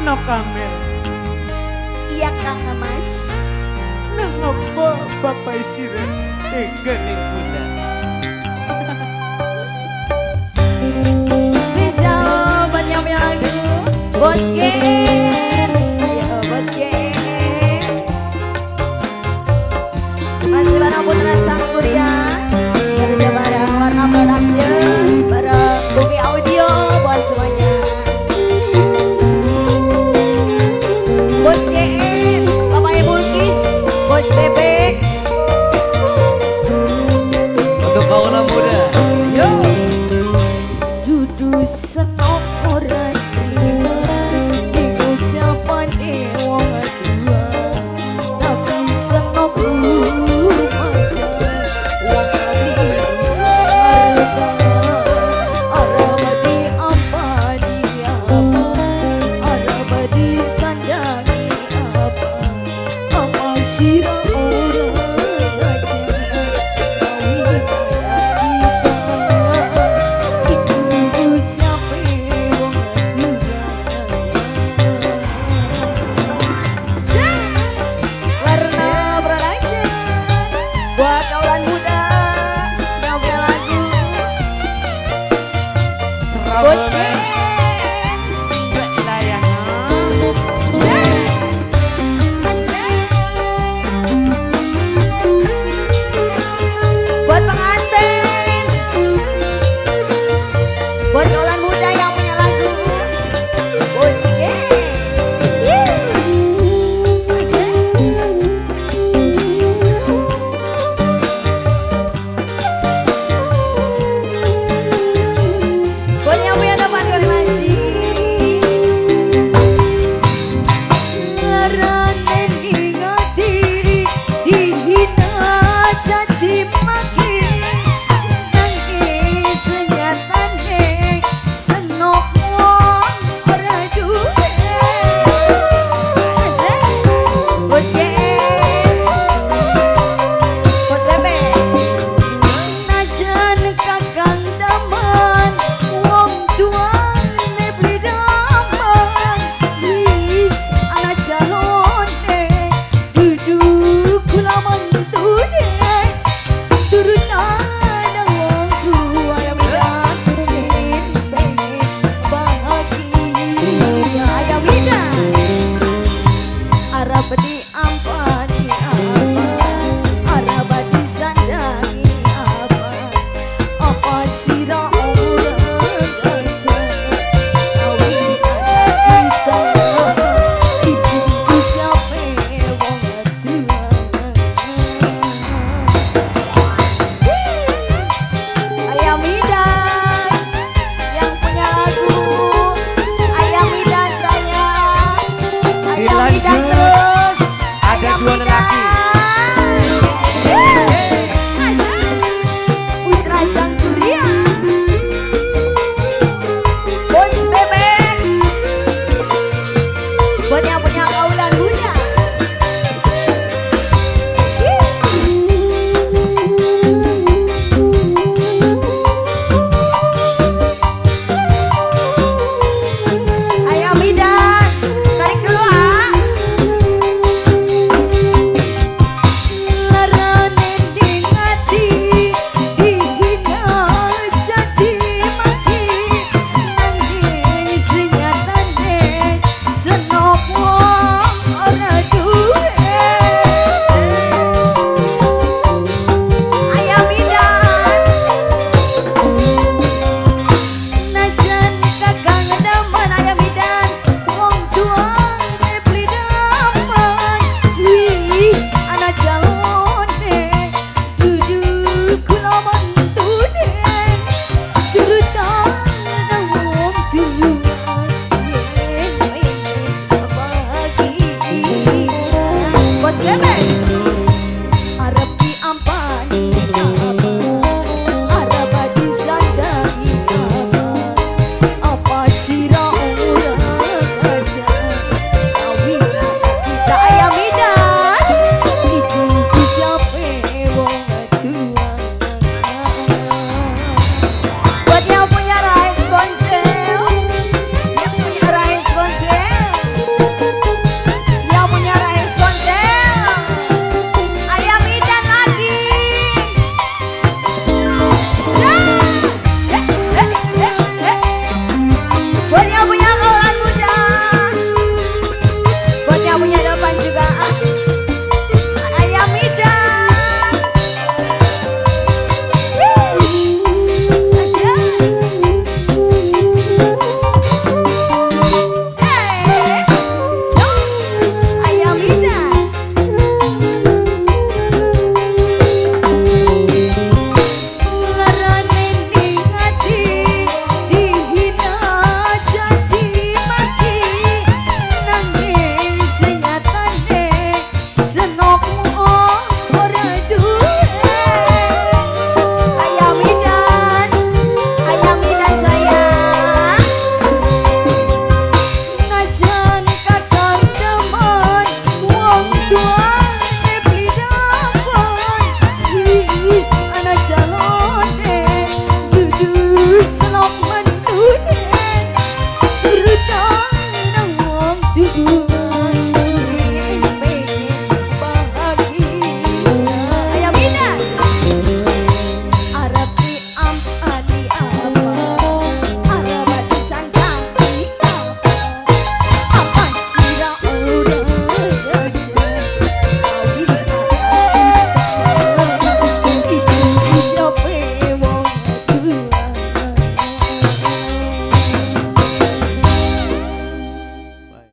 No kamel. Iya Kang Mas. Nang apa bapak sira tega ning bunda? Spesial buat yang punya lagu Bos Gen. Ayo Bos Gen. Masih bareng Putra Sang Surya. Kerja bareng Warna Production, bareng Bumi Audio buat semuanya. Bos GN, Bapak Mulkis, Bos Bebek. Untuk kaula muda. Yo. Dudu senok ora trima, iku siapane wong tua. Tapi senok rumasa wong harta. Ora badi apa dia apa, ora badi sandangi apa. Apa sira ora ngajar kawin kita. Iku siapa wong tua. Warna Production buat kaulan muda yang punya lagu Bos Gen. Buat pengantin, buat kaulan muda yang punya lagu Bos Gen. Buat yang punya depan koordinasi. Ngarane ngati dihina caci maki, nangis senyatane senok wong ora duwe. Bos Gen, Bos Bebek. Najan kakang daman wong tuane beli daman, wis ana calone dudu kula mantune, turutan wong tua yang pengen pengen bahagia. Ayam Ida Arab di ampani apa, Arab di sandangi apa. Apa sira ora ngajar kawin anak kita. Iku siapa wong tua. Ayam Ida yang punya lagu Ayam Ida sayang, Ayam Ida Dilanjut. terus. Ada Ayam dua Ida. lelaki. Putra Sang Surya. Jaluk.